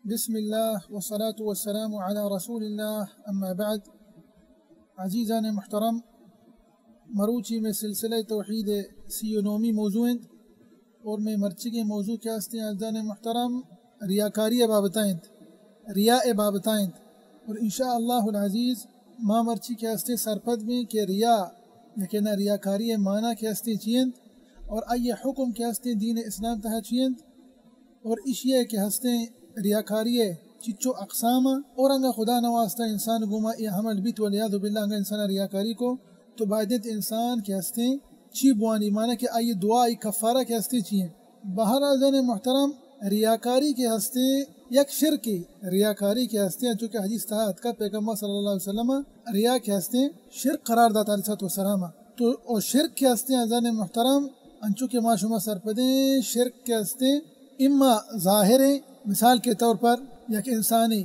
بسم اللہ والصلاة والسلام علی رسول اللہ، اما بعد۔ عزیزان محترم، مروچی میں سلسلہ توحید سی و نومی موضوع انت، اور میں مرچی کے موضوع کیا ہستے عزیزان محترم، ریاکاری بابتا انت، ریا بابتا انت۔ اور انشاءاللہ العزیز ما مرچی کے ہستے سرپد میں کہ ریا یا کہ نہ ریاکاری معنی کے ہستے چی انت، اور آئی حکم کے ہستے دین اسلام تہا چی انت، اور ایشی ء کہ ہستیں ریاکاری ء چچو اقسام ء، اور انگا خدا نواستہ انسان گوما اے عمل بیت، والعیاذ باللہ، انگا انسان ریاکاری کو، تو باید انت انسان کہ ہستیں چی بوانی، معنی کہ آئی دعا، آئی کفارہ کہ ہستیں چی ہیں۔ بہر عزیزان محترم، ریاکاری کہ ہستیں یک شرکی، ریاکاری کہ ہستیں، چونکہ حدیث تہا اتکا پیغمبر صلی اللہ علیہ وسلم ریا کہ ہستیں شرک قرار داتا علیہ الصلوۃ والسلام۔ تو او شرک کہ ہستیں عزیزان محترم، انچو کہ ما شما سرپدیں، شرک کہ ہستیں اما ظاہر ہیں، مثال کے طور پر یک انسانی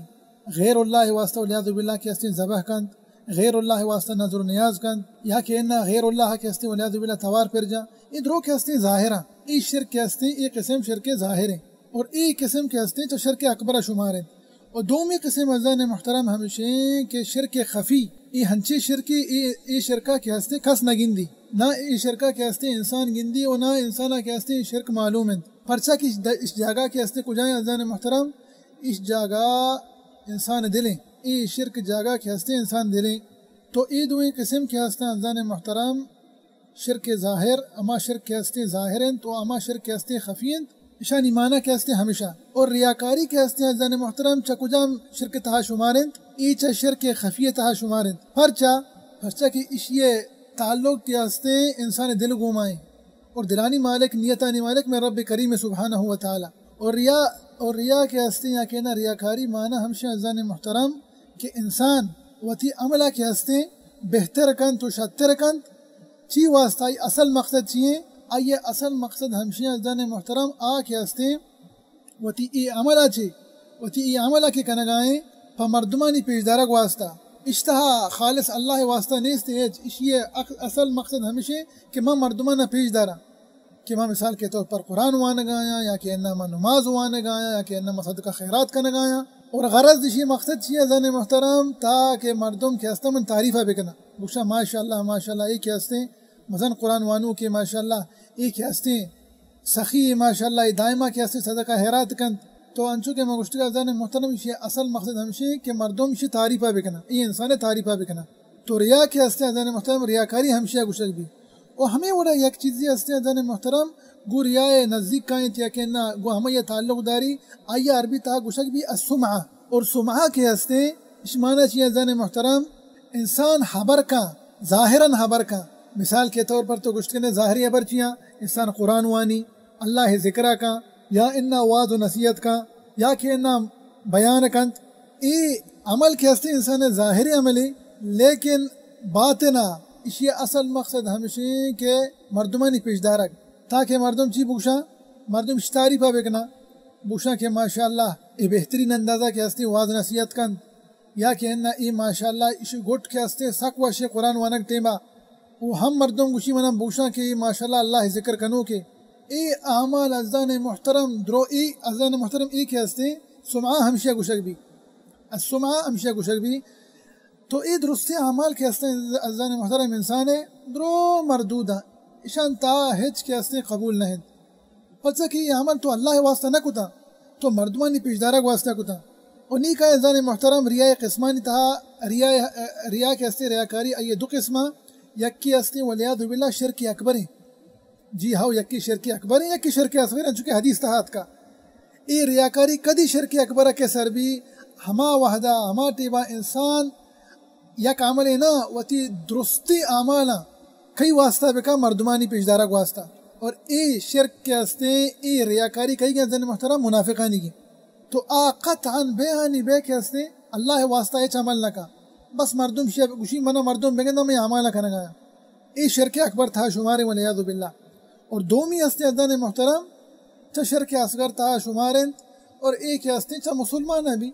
غیر اللہ واسطہ والعیاذ باللہ کہ ہستیں ذبح کنت، غیر اللہ واسطہ نذر و نیاز کنت، یا کہ انا غیر اللہ کہ ہستیں والعیاذ باللہ توار پر جا، یہ درو کہ ہستیں ظاہر ہیں، یہ شرک کہ ہستیں، یہ قسم شرک ظاہر ہیں، اور یہ قسم کہ ہستیں تو شرک اکبر شمار ہیں۔ اور دومی قسم عزیزان محترم ہمشیں کہ شرک خفی، یہ ہنچے شرکی، یہ، یہ شرکا کہ ہستیں کس نہ گندی، نہ یہ شرکا کہ ہستیں انسان گندی، اور نہ انسانا کہ ہستیں شرک معلوم انت۔ پرچا کہ د-، اس جاگہ کہ ہستیں کجائیں عزیزان محترم، اس جاگہ انسان دلیں، یہ شرک جاگہ کہ ہستیں انسان دلیں۔ تو یہ دوئیں قسم کہ ہستیں عزیزان محترم، شرک ظاہر، اما شرک کہ ہستیں ظاہر انت، و اما شرک کہ ہستیں خفی انت، اشانی معنی کہ ہستیں ہمیشہ۔ اور ریاکاری کہ ہستیں عزیزان محترم، چہ کجام شرک تہا شمار انت؟ ای چہ شرک خفی تہا شمار انت۔ پرچا؟ پرچا کہ اشی تعلق کہ ہستیں انسان دل گومائیں، اور دلانی مالک، نیتانی مالک میں رب کریم سبحانہ و تعالی۔ اور ریا، اور ریا کہ ہستیں یا کہ نہ ریاکاری معنی ہمشہ عزیزان محترم کہ انسان وتی عملہ کہ ہستیں بہتر کنت و شتر کنت، چی واسطہ؟ آئی اصل مقصد چی ہیں؟ آئی اصل مقصد ہمشی عزیزان محترم آ کہ ہستیں وتی ای عملہ چی، وتی ای عملہ کہ کنگائیں پہ مردمانی پیش دارگ واسطہ، اشتہا خالص اللہ واسطہ نیست ہچ، اشی اصل مقصد ہمشی کہ من مردمانہ پیش داراں۔ کہ ما مثال کے طور پر قرآن وانگایاں، یا کہ انا ما نماز وانگایاں، یا کہ انا ما صدقہ خیرات کنگایاں۔ اور غرض اشی مقصد چی ہے عزیزان محترم؟ تاکہ مردم کہ ہستیں من تعریفہ بکناں، گوشاں ماشاءاللہ، ماشاءاللہ، اے کہ ہستیں مزن قرآن وانو کہ ماشاءاللہ، اے کہ ہستیں سخی، ماشاءاللہ، اے دائما کہ ہستیں صدقہ خیرات کنت۔ تو انچو کہ ما گوشتگا عزیزان محترم، اشی اصل مقصد ہمشی کہ مردم اشی تعریفہ بکناں، اے انسان تعریفہ بکناں۔ تو ریا کہ ہستیں عزیزان محترم، ریاکاری ہمشی گوشگ بی۔ و ہمے وڑا یک چیزے ہستیں عزیزان محترم، گو ریا نزدیک کائیں یا کہ نہ، گو ہمے تعلق داری، آئی عربی تہا گوشگ بی السمعہ۔ اور سمعہ کہ ہستیں، اش معنی چی عزیزان محترم؟ انسان حبر کا، ظاہراً حبر کا۔ مثال کے طور پر تو گوشت کنے ظاہری حبر چیاں، انسان قرآن وانی، اللہ ذکرہ کا، یا انا وعظ و نصیحت کا، یا کہ انا بیان کنت۔ اے عمل کہ ہستیں انسان ظاہری عملے، لیکن باطنا اشی اصل مقصد ہمشیں کہ مردمانی پیش دارگ، تاکہ مردم چی بگوشاں؟ مردم اشی تعریفہ بکناں، بگوشاں کہ ماشاءاللہ اے بہترین اندازہ کہ ہستیں وعظ نصیحت کنت، یا کہ انا اے ماشاءاللہ اشی گٹ کہ ہستیں سک وشیں قرآن وانگ ٹیما۔ و ہم مردم گوشی منا بگوشاں کہ اے ماشاءاللہ اللہ ذکر کنوکے۔ اے اعمال عزیزان محترم درو، اے عزیزان محترم اے کہ ہستیں سمعہ ہمشی گوشگ بی، السمعہ ہمشی گوشگ بی۔ تو اے درستیں اعمال کہ ہستیں عزیزان محترم انسان درو مردود ہیں، اشان تا ہچ کہ ہستیں قبول نہ انت۔ پرچا کہ اے عمل تو اللہ واسطہ نہ کتا، تو مردمانی پیش دارگ واسطہ کتا۔ و نی کہ عزیزان محترم ریا قسمانی تہا، ریا، ریا کہ ہستیں ریاکاری، آئی دو قسماں، یکی ہستیں والعیاذ باللہ شرک اکبر ہیں۔ جی ہاؤ، یکی شرک اکبر ہیں، یکی شرک اصغر ہیں، چونکہ حدیث تہا اتکا۔ اے ریاکاری کدی شرک اکبر کہ سر بی؟ ہما وہدا، ہما ٹیبا انسان یک عملے نہ، وتی درستی اعمالاں کئی واسطہ بکا؟ مردمانی پیش دارگ واسطہ۔ اور اے شرک کہ ہستیں، اے ریاکاری کئی گیں عزیزان محترم؟ منافقانی گیں۔ تو آ قطعاً بے آنی بے کہ ہستیں اللہ واسطہ ہچ عمل نہ کا، بس مردم شی گوشی منا مردم بگنداں، میں اعمال کنگایا۔ اے شرک اکبر تہا شماریں والعیاذ باللہ۔ اور دومی ہستیں عزیزان محترم چہ شرک اصغر تہا شماریں، اور اے کہ ہستیں چہ مسلمان بھی،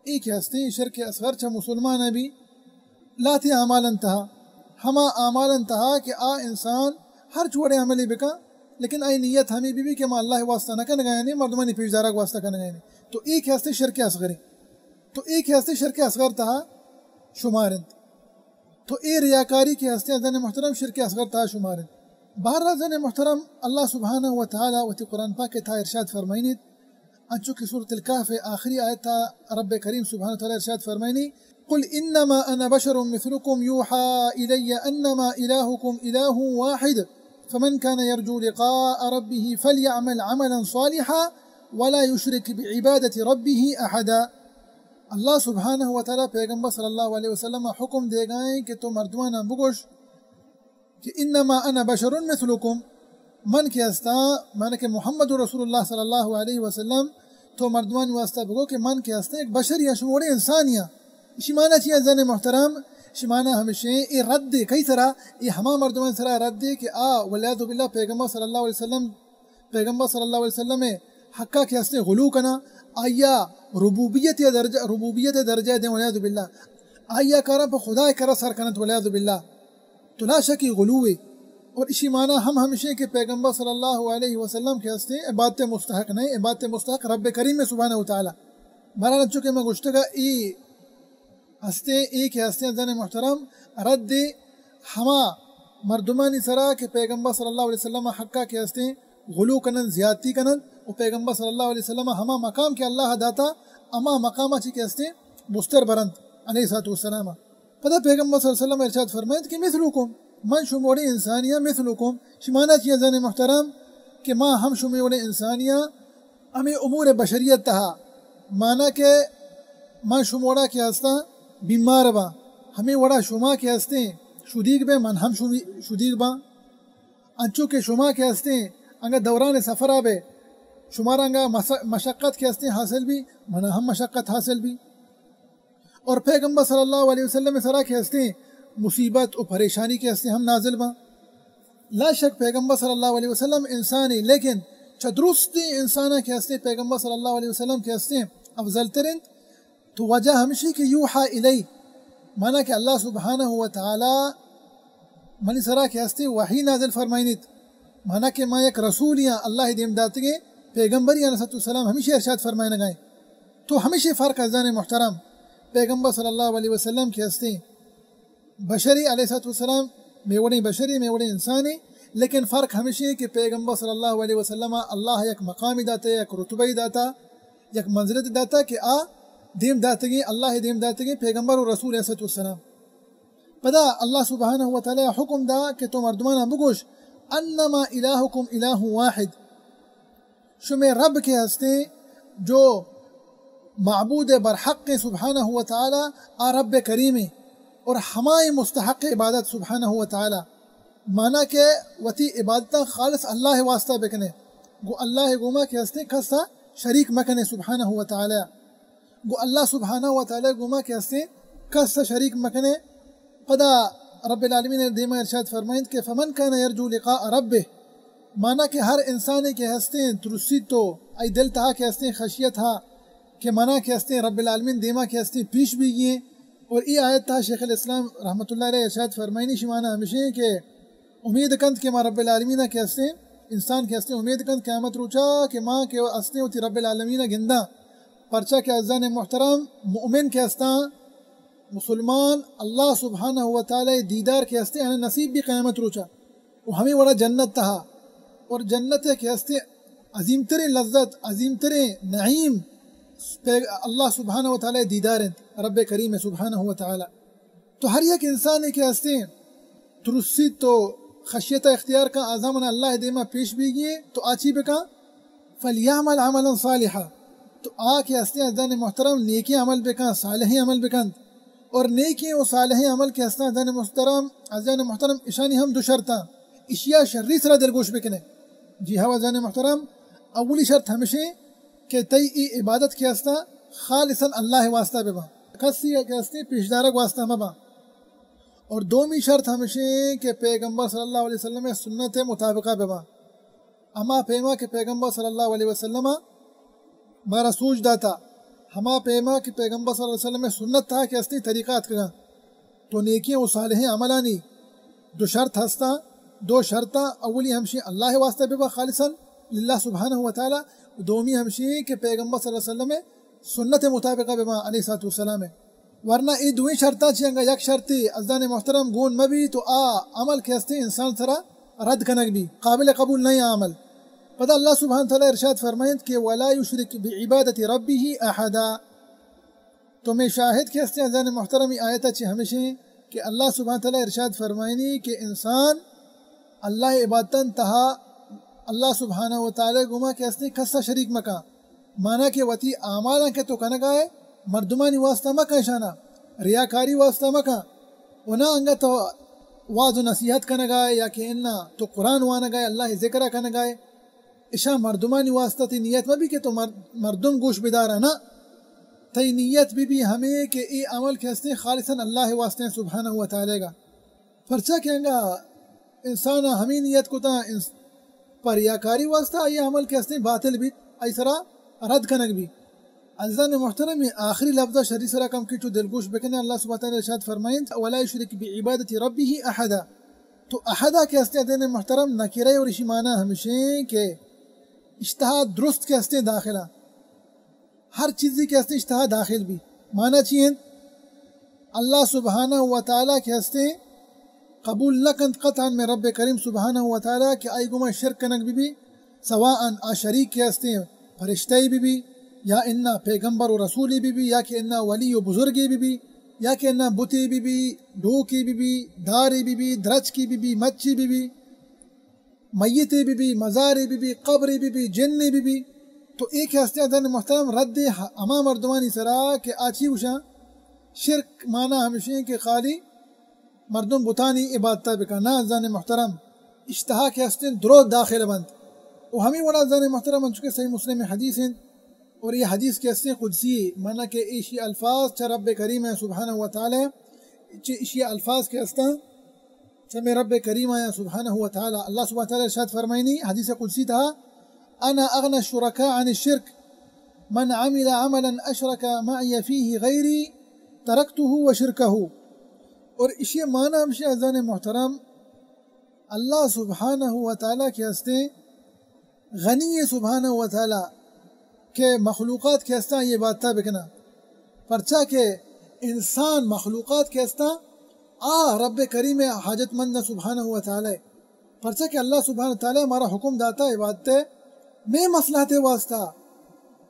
اے کہ ہستیں شرک اصغر چہ مسلمان بھی لاتے اعمال انتہا، ہما اعمال انتہا کہ آ انسان ہر چوڑے عملی بکا، لیکن آئی نیت ہمیں بی بی کہ ما اللہ واسطہ نہ کنگا یعنی مردمانی پیشدارگ واسطہ کنگا یعنی۔ تو اے کہ ہستے شرک اصغر ایں۔ تو اے کہ ہستے شرک اصغر تہا شمار انت۔ تو اے ریاکاری کہ ہستے عزیزان محترم شرک اصغر تہا شمار انت۔ بہرحال عزیزان محترم، اللہ سبحانہ و تعالی وتی قرآن پاک تہا ارشاد فرمائنیت، انچو کہ سورۃ الکہف آخری آیت تہا رب کریم سبحانہ و تعالی ارشاد فرمائنی، قل انما انا بشر مثلكم يوحى الي انما الهكم اله واحد فمن كان يرجو لقاء ربه فليعمل عملا صالحا ولا يشرك بعبادة ربه احدا۔ اللہ سبحانہ و تعالی پیغمبر صلی اللہ علیہ وسلم حکم دیگائیں کہ تو مردماناں بگوش کہ انما انا بشر مثلكم، من کہ ہستاں، معنی کہ محمد رسول اللہ صلی اللہ علیہ وسلم، تو مردمانی واسطہ بگو کہ من کہ ہستاں یک بشری آں، شموڑے انسانی آں۔ اشی معنی چی عزیزان محترم؟ اشی معنی ہمیشیں، اے رد کئی سرا؟ اے ہما مردمان سرا رد کہ آ والعیاذ باللہ پیغمبر صلی اللہ علیہ وسلم، پیغمبر صلی اللہ علیہ وسلم حقا کہ ہستیں غلو کنا، آیا ربوبیت یا درجہ، ربوبیت درجہ دیں والعیاذ باللہ، آیا کارا پہ خدا کرا سر کنت والعیاذ باللہ۔ تو لا شک ای غلوے۔ اور اشی معنی ہم ہمشیں کہ پیغمبر صلی اللہ علیہ وسلم کہ ہستیں عبادت مستحق نہیں، عبادت مستحق رب کریم سبحانہ و تعالی۔ بہرحال چونکہ میں گشتگا ای ہستیں، ای کہ ہستیں عزیزان محترم رد ہما مردمانی سرا کہ پیغمبر صلی اللہ علیہ وسلم حقا کہ ہستیں غلو کنن، زیادتی کنن، و پیغمبر صلی اللہ علیہ وسلم ہما مقام کہ اللہ داتا، ہما مقامہ چی کہ ہستیں مستر برند علیہ الصلوۃ والسلام۔ پدا پیغمبر صلی اللہ علیہ وسلم ارشاد فرمائیت کہ مثلکم، من شموڑے انسانیاں، مثلکم، شمانا چی عزیزان محترم کہ ما ہم شموڑے انسانیاں، ہمیں امور بشریت تہا، مانا کہ من شموڑا کہ ہستاں بیمار باں، ہمیں وڑا شما کہ ہستیں شدیگ بے، من ہم شدیگ باں، انچو کہ شما کہ ہستیں انگا دوران سفرا بے، شمارا انگا مس-، مشقت کہ ہستیں حاصل بی، منا ہم مشقت حاصل بی۔ اور پیغمبر صلی اللہ علیہ وسلم سرا کہ ہستیں مصیبت و پریشانی کہ ہستیں ہم نازل باں۔ لا شک پیغمبر صلی اللہ علیہ وسلم انسانی، لیکن چہ درستیں انسانا کہ ہستیں پیغمبر صلی اللہ علیہ وسلم کہ ہستیں افضل تر انت۔ تو وجہ ہمشی کہ یوحی الی، مانا کہ اللہ سبحانہ و تعالی منی سرا کہ ہستیں وحی نازل فرمائنیت، مانا کہ ما یک رسولیاں، اللہ دیم داتگیں پیغمبریاں علیہ السلام ہمیشی ارشاد فرمائنگائیں۔ تو ہمیشی فرق عزیزان محترم، پیغمبر صلی اللہ علیہ وسلم کہ ہستیں بشری علیہ الصلوۃ والسلام، میوڑیں بشری، میوڑیں انسانی، لیکن فرق ہمیشی کہ پیغمبر صلی اللہ علیہ وسلم اللہ یک مقامی داتا، یک رتبہ داتا، یک منزلت داتا کہ آ دیم داتگیں، اللہ دیم داتگیں پیغمبر و رسول علیہ الصلوۃ والسلام۔ پدا اللہ سبحانہ و تعالی حکم دا کہ تو مردمانا بگوش، انما الہکم الہ واحد، شمے رب کہ ہستیں جو معبود برحق سبحانہ و تعالی، آ رب کریمیں اور ہمائیں مستحق عبادت سبحانہ و تعالی، مانا کہ وتی عبادتاں خالص اللہ واسطہ بکنے، گو اللہ گوما کہ ہستیں کسا شریک مکنے سبحانہ و تعالی۔ گو اللہ سبحانہ و تعالی گوما کہ ہستیں کس شریک مکنے۔ پدا رب العالمین دیما ارشاد فرمائنت کہ فمن کان یرجو لقاء ربہ، مانا کہ ہر انسانے کہ ہستیں ترسی تو ای دل تہا کہ ہستیں خشیت ہا کہ منا کہ ہستیں رب العالمین دیما کہ ہستیں پیش بیگی ایں۔ اور ای آیت تہا شیخ الاسلام رحمت اللہ علیہ ارشاد فرمائنی، شمانا ہمشیں کہ امید کنت کہ ما رب العالمین کہ ہستیں، انسان کہ ہستیں امید کنت قیامت روچا کہ ما کہ ہستیں وتی رب العالمین گنداں، پرچا کہ عزیزان محترم، مؤمن کہ ہستاں، مسلمان، اللہ سبحانہ و تعالی دیدار کہ ہستیں، ہمیں نصیب بی قیامت روچا، و ہمیں وڑا جنت تہا، اور جنت کہ ہستیں عظیم ترین لذت، عظیم ترین نعیم، اللہ سبحانہ و تعالی دیدار انت، رب کریم سبحانہ و تعالی۔ تو ہر یک انسانے کہ ہستیں ترسی تو خشیت اختیار کن، آ زمان اللہ دیما پیش بیگی ایں، تو آ چی بکن؟ فلیعمل عملا صالحا۔ تو آ کہ ہستیں عزیزان محترم نیکیں عمل بکن، صالحیں عمل بکن۔ اور نیکیں و صالحیں عمل کہ ہستیں عزیزان محترم، عزیزان محترم اشانی ہم دو شرطاں۔ اشیا شری سرا دلگوش بکنے۔ جی ہاں عزیزان محترم، اولی شرط ہمشیں کہ تئی ای عبادت کہ ہستاں خالصاً اللہ واسطہ بباں، کسی کہ ہستیں پیشدارگ واسطہ مباں۔ اور دومی شرط ہمشیں کہ پیغمبر صلی اللہ علیہ وسلم سنت مطابقہ بباں۔ ہما پیما کہ پیغمبر صلی اللہ علیہ وسلم مارا سوج داتا، ہما پیما کہ پیغمبر صلی اللہ علیہ وسلم سنت تہا کہ ہستیں طریقہ اتکگاں۔ تو نیکیں و صالحیں عملانی دو شرط ہستاں، دو شرطاں، اولی ہمشی اللہ واسطہ ببا خالصاً للہ سبحانہ و تعالی، دومی ہمشی کہ پیغمبر صلی اللہ علیہ وسلم سنت مطابقہ ببا علیہ الصلوۃ والسلام۔ ورنہ اے دوئیں شرطاں چی انگا یک شرطے عزیزان محترم گون مبی تو آ عمل کہ ہستے انسان سرا رد کنگ بی، قابل قبول نہیں آ عمل۔ پدا اللہ سبحانہ تعالی ارشاد فرمائنت کہ ولا یشرک بعبادت ربہ احدا۔ تو میں شاہد کہ ہستے عزیزان محترم، ای آیت چی ہمیشیں کہ اللہ سبحانہ تعالی ارشاد فرمائنی کہ انسان اللہ عبادتاں تہا اللہ سبحانہ و تعالی گوما کہ ہستے کسا شریک مکا۔ مانا کہ وتی اعمالاں کہ تو کنگائے، مردمانی واسطہ مکن شانا، ریاکاری واسطہ مکن۔ و نہ انگا تو واز و نصیحت کنگائے یا کہ انا تو قرآن وانگائے، اللہ ذکرہ کنگائے، اشاں مردمانی واسطہ تی نیت مبی کہ تو مر-، مردم گوش بدارا، نہ، تئی نیت بی بی ہمے کہ اے عمل کہ ہستیں خالصاً اللہ واسطہ سبحانہ و تعالی گا۔ پرچا کہ انگا انسان ہمے نیت کتا انس-، پر ریاکاری واسطہ آئی عمل کہ ہستیں باطل بیت، آئی سرا رد کنگ بیت۔ عزیزان محترم، یہ آخری لفظ شری سرا کم کی چو دلگوش بکنے، اللہ سبحانہ تعالی ارشاد فرمائنت ولا یشرک بعبادت ربہ احدا۔ تو احدا کہ ہستیں عزیزان محترم نکرہ اور اشی معنی ہمشیں کہ اشتہا درست کہ ہستیں داخلہ، ہر چیزی کہ ہستیں اشتہا داخل بی۔ معنی چی انت؟ اللہ سبحانہ و تعالی کہ ہستیں قبول نہ کنت قطعاً میں رب کریم سبحانہ و تعالی کہ آئی گوما شرک کنگ بی بی، سواء آ شریک کہ ہستیں فرشتہ بی بی، یا انا پیغمبر و رسولی بی بی، یا کہ انا ولی و بزرگی بی بی، یا کہ انا بتی بی بی، ڈوکی بی بی، داری بی بی، درچکی بی بی، مچی بی بی، میتے بی بی، مزارے بی بی، قبرے بی بی، جنے بی بی۔ تو اے کہ ہستیں عزیزان محترم رد ہ-، ہما مردمانی سرا کہ آ چی گوشاں، شرک معنی ہمشیں کہ خالی مردم بتانی عبادتا بکن۔ نہ عزیزان محترم، اشتہا کہ ہستیں درو داخل بنت۔ و ہمیں وڑا عزیزان محترم انچو کہ صحیح مسلم حدیث انت، اور یہ حدیث کہ ہستیں قدسی، معنی کہ ایشی الفاظ چہ رب کریم سبحانہ و تعالی، چہ ایشی الفاظ کہ ہستاں چہ میں رب کریم آیا سبحانہ و تعالی۔ اللہ سبحانہ و تعالی ارشاد فرمائنی حدیث قدسی تہا، انا اغنى الشركاء عن الشرك، من عمل عملا اشرك معي فيه غيري تركته وشركه۔ اور اشی معنی ہمشی عزیزان محترم، اللہ سبحانہ و تعالی کہ ہستیں غنی سبحانہ و تعالی کہ مخلوقات کہ ہستاں یہ باتاں بکنا، پرچا کہ انسان مخلوقات کہ ہستاں آ رب کریم حاجت مند سبحانہ و تعالی، پرچا کہ اللہ سبحانہ و تعالی ہمارا حکم داتا عبادت ہے میں مصلحت واسطہ،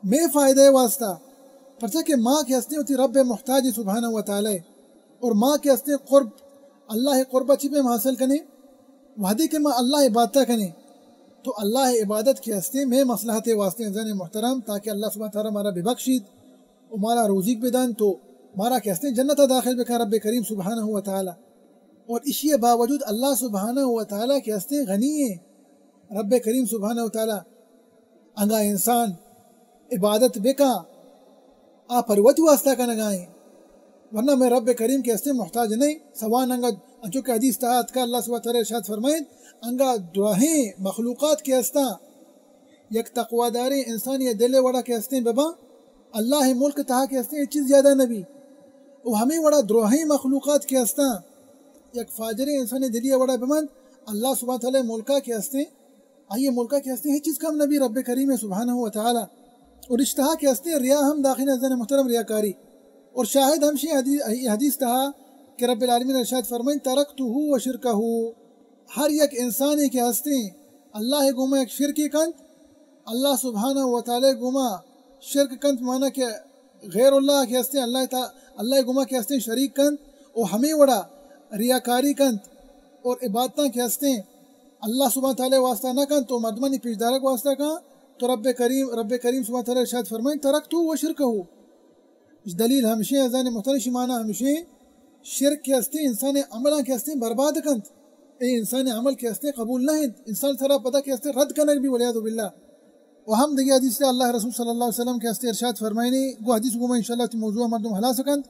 میں فائدہ واسطہ، پرچا کہ ما کہ ہستیں وتی رب محتاج سبحانہ و تعالی، اور ما کہ ہستیں قرب، اللہ قربہ چی پہ ہم حاصل کنے، وہدے کہ ما اللہ عبادت کنے، تو اللہ عبادت کہ ہستیں میں مصلحت واسطے عزیزان محترم، تاکہ اللہ سبحانہ و تعالی مارا ببخشیت و مارا روزیک بدن تو مارا کہ ہستیں جنت داخل بکن رب کریم سبحانہ و تعالی۔ اور اشی باوجود اللہ سبحانہ و تعالی کہ ہستیں غنی ہیں، رب کریم سبحانہ و تعالی انگا انسان عبادت بکا، آ پر وتی واسطہ کنگائیں، ورنہ میں رب کریم کہ ہستیں محتاج نہیں۔ سوان انگا انچو کہ حدیث تہا اتکا اللہ سبحانہ و تعالی ارشاد فرمائیں، انگا دراہیں مخلوقات کہ ہستاں یک تقواداریں انسان یا دل وڑا کہ ہستیں بباں، اللہ ملک تہا کہ ہستیں ہچ چیز زیادہ نبی۔ و ہمیں وڑا دراہیں مخلوقات کہ ہستاں یک فاجریں انسان دلی وڑا بمند، اللہ سبحانہ و تعالی ملکا کہ ہستیں آئی ملکا کہ ہستیں ہچ چیز کم نبی رب کریم سبحانہ و تعالی۔ اور اشتہا کہ ہستیں ریا ہم داخل عزیزان محترم ریاکاری۔ اور شاہد ہمشی حدیث، حدیث تہا کہ رب العالمین ارشاد فرمائیں، ترکتہ و شرکہ، ہر یک انسانے کہ ہستیں اللہ گوما یک شرکے کنت، اللہ سبحانہ و تعالی گوما شرک کنت، معنی کہ غیر اللہ کہ ہستیں اللہ تا، اللہ گوما کہ ہستیں شریک کنت و ہمیں وڑا ریاکاری کنت اور عبادتاں کہ ہستیں اللہ سبحانہ تعالی واسطہ نہ کنت و مردمانی پیشدارگ واسطہ کن، تو رب کریم، رب کریم سبحانہ تعالی ارشاد فرمائیں، ترکتہ و شرکہ۔ دلیل ہمشیں، عزیزان محترم، شی معنی ہمشیں، شرک کہ ہستیں انسان عملاں کہ ہستیں برباد کنت۔ اے انسان عمل کہ ہستیں قبول نہ انت، انسان سرا پدا کہ ہستیں رد کنگ بی، والعیاذ باللہ۔ و ہم دگہ حدیث سے اللہ رسول صلی اللہ علیہ وسلم کہ ہستیں ارشاد فرمائنی، گو حدیث گو ما انشاءاللہ تی موضوع مردم ہلاس کنت،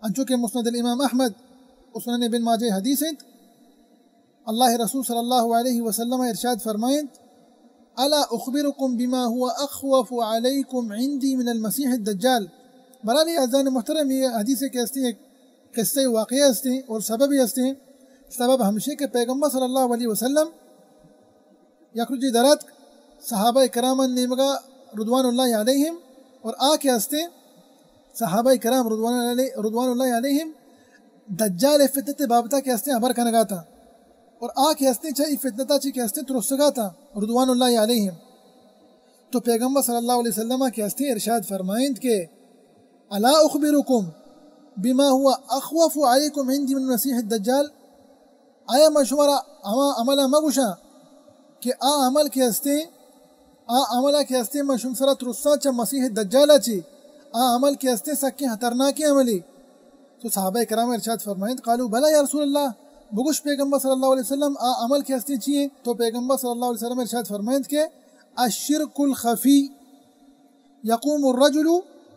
انچو کہ مسند الامام احمد و سنن ابن ماجہ حدیث انت۔ اللہ رسول صلی اللہ علیہ وسلم ارشاد فرمائنت، الا اخبرکم بما هو اخوف علیکم عندی من المسیح الدجال۔ برحال عزیزان محترم، یہ حدیث کہ ہستیں ایک قصہ واقعہ ہستیں اور سبب ہستیں سبب ہمشی کہ پیغمبر صلی اللہ علیہ وسلم یک روچی دراتک صحابہ کرام نیمگا رضوان اللہ علیہم، اور آ کہ ہستیں صحابہ کرام رضوان اللہ علیہ، رضوان اللہ علیہم دجال فتنت بابتا کہ ہستیں ہبر کنگا تا، اور آ کہ ہستیں چہ ای فتنتا چی کہ ہستیں ترسگا تا رضوان اللہ علیہم۔ تو پیغمبر صلی اللہ علیہ وسلم کہ ہستیں ارشاد فرمائند کہ الا اخبرکم بما هو اخوف علیکم عندی من مسیح الدجال، آیا من شمارا ہما عملا مگوشاں کہ آ عمل کہ ہستیں، آ عملا کہ ہستیں من شم سرا ترساں چہ مسیح دجالا چی، آ عمل کہ ہستیں سکیں خطرناکیں عملی۔ تو صحابہ کرام ارشاد فرمائند، قالوا بلی یا رسول اللہ، بگوش پیغمبر صلی اللہ علیہ وسلم، آ عمل کہ ہستیں چی ہیں؟ تو پیغمبر صلی اللہ علیہ وسلم ارشاد فرمائند کہ الشرک الخفی، یقوم الرجل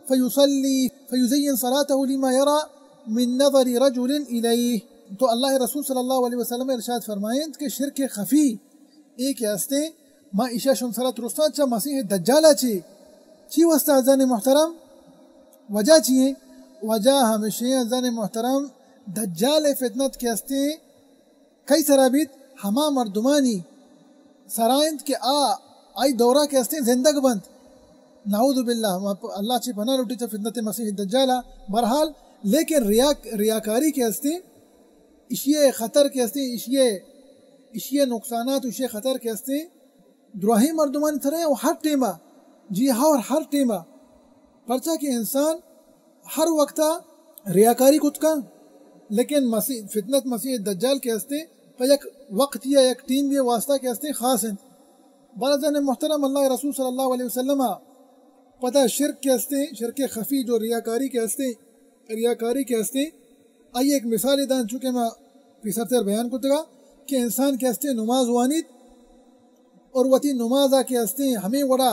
فیصلی فیزین صلاته لما یری من نظر رجل الیہ۔ تو اللہ رسول صلی اللہ علیہ وسلم ارشاد فرمائند کہ شرک خفی اے کہ ہستیں، ما ایشا شم سرا ترساں چہ مسیح دجالا چی۔ چی واسطہ عزیزان محترم؟ وجہ چی ہیں؟ وجہ ہمشی عزیزان محترم، دجال فتنت کہ ہستیں کئی سرا بیت؟ ہما مردمانی سرا انت کہ آ آئی دورا کہ ہستیں زندگ بنت۔ نعوذ باللہ، ما پ-، اللہ چی پناہ لوٹی چہ فتنت مسیح دجالا۔ بہرحال، لیکن ریا-، ریاکاری کہ ہستیں، اشیے خطر کہ ہستیں، اشیے، اشیے نقصانات، اشیے خطر کہ ہستیں، دراہیں مردمانی سرا و ہر ٹیما، جی ہاں، اور ہر ٹیما، پرچا کہ انسان ہر وقتا ریاکاری کت کن، لیکن مسیح، فتنت مسیح دجال کہ ہستیں، پہ یک وقت یا یک ٹیم بی واسطہ کہ ہستیں خاص انت۔ برازان محترم، اللہ رسول صلی اللہ علیہ وسلم پدا شرک کہ ہستیں، شرک خفی جو ریاکاری کہ ہستیں، ریاکاری کہ ہستیں، آئی ایک مثال دان چونکہ ما پیسر تر بیان کتگا کہ انسان کہ ہستیں نماز وانیت، اور وتی نمازا کہ ہستیں ہمے وڑا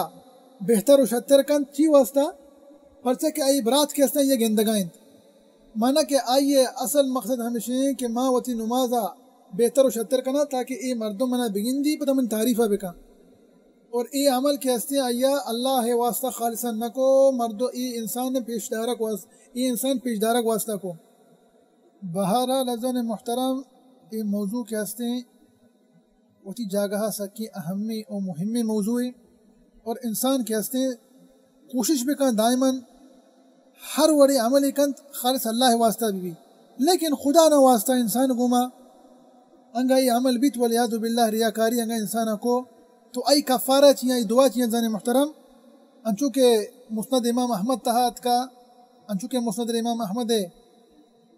بہتر و شتر کنت۔ چی واسطہ؟ پرچا کہ آئی برات کہ ہستیں یہ گندگا انت۔ مانا کہ آئی اصل مقصد ہمشی ہیں کہ ما وتی نمازا بہتر و شتر کناں تاکہ اے مردم منا بگندی، پدا من تعریفا بکن۔ اور اے عمل کہ ہستیں آئی اللہ واسطہ خالصا نہ کو، مردو اے انسان پیش دارگ واس-، اے انسان پیش دارگ واسطہ کو۔ بہرحال عزیزان محترم، اے موضوع کہ ہستیں وتی جاگہا سکیں اہمیں و مہمیں موضوعے، اور انسان کہ ہستیں کوشش بکن دائماً ہر وڑے عملے کنت خالص اللہ واسطہ بہ بی، لیکن خدا نہ واسطہ انسان گوما انگا اے عمل بیت، والعیاذ باللہ ریاکاری انگا انسان کو، تو آئی کفارہ چیاں، آئی دعا چیاں عزیزان محترم؟ انچو کہ مسند امام احمد تہا اتکا، انچو کہ مسند امام احمد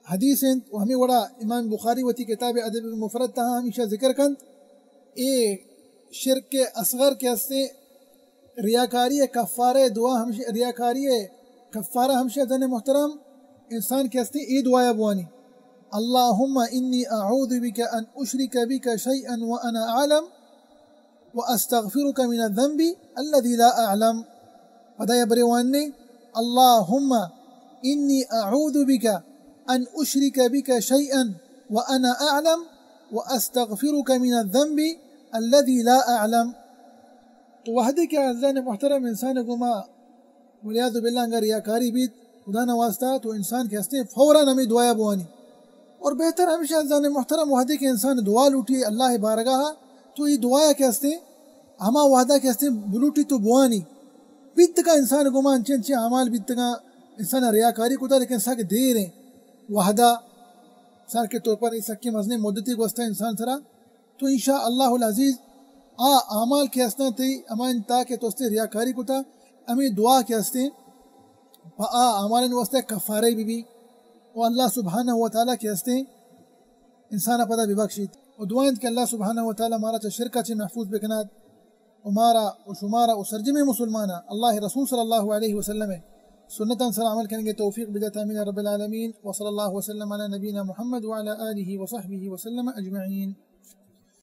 حدیث انت، و ہمے وڑا امام بخاری وتی کتاب ادب المفرد تہا ہمیشہ ذکر کنت۔ اے شرک اصغر کہ ہستیں، ریاکاری کفارہ دعا ہمش-، ریاکاری کفارہ ہمشہ عزیزان محترم، انسان کہ ہستیں اے دعایا بوانی، اللہم انی اعوذ بک ان اشرک بک شیئا وانا اعلم، واستغفرک من الذنب الذی لا اعلم۔ پدا یا برے واننے، اللہم انی اعوذ بک ان اشرک بک شیئا وانا اعلم واستغفرک من الذنب الذی لا اعلم۔ تو وہدے کہ عزیزان محترم انسان گوما والعیاذ باللہ انگا ریاکاری بیت، خدا نہ واسطہ، تو انسان کہ ہستیں فوراً ہمیں دعایا بوانی۔ اور بہتر ہمیشہ عزیزان محترم وہدے کہ انسان دعا لوٹی اللہ بارگاہ، تو یہ دعایا کہ ہستیں ہما وہدا کہ ہستیں بلوٹی تو بوانی۔ بیتگا انسان گوما انچیں انچیں اعمال بیتگا، انسان ریاکاری کتا، لیکن سک دیر ہیں وہدا، مثال کے طور پر اس سکیں مزنیں مدتی گوستا انسان سرا، تو انشاءاللہ العزیز آ اعمال کہ ہستاں تئی ہما انت کہ تو استے ریاکاری کتا، ہمیں دعا کہ ہستیں پہ آ اعمالانی واسطہ کفارہ بی بی، و اللہ سبحانہ و تعالی کہ ہستیں انسان پدا ببخشیت۔ و دعا انت کہ اللہ سبحانہ و تعالی مارا چہ شرکا چہ محفوظ بکنات و مارا و شمارا و سرجمیں مسلمانا اللہ رسول صلی اللہ علیہ وسلم سنتاں سر عمل کنگے توفیق بدات۔ آمین رب العالمین۔ وصلی اللہ وسلم علی نبینا محمد وعلی آلہ وصحبہ وسلم اجمعین۔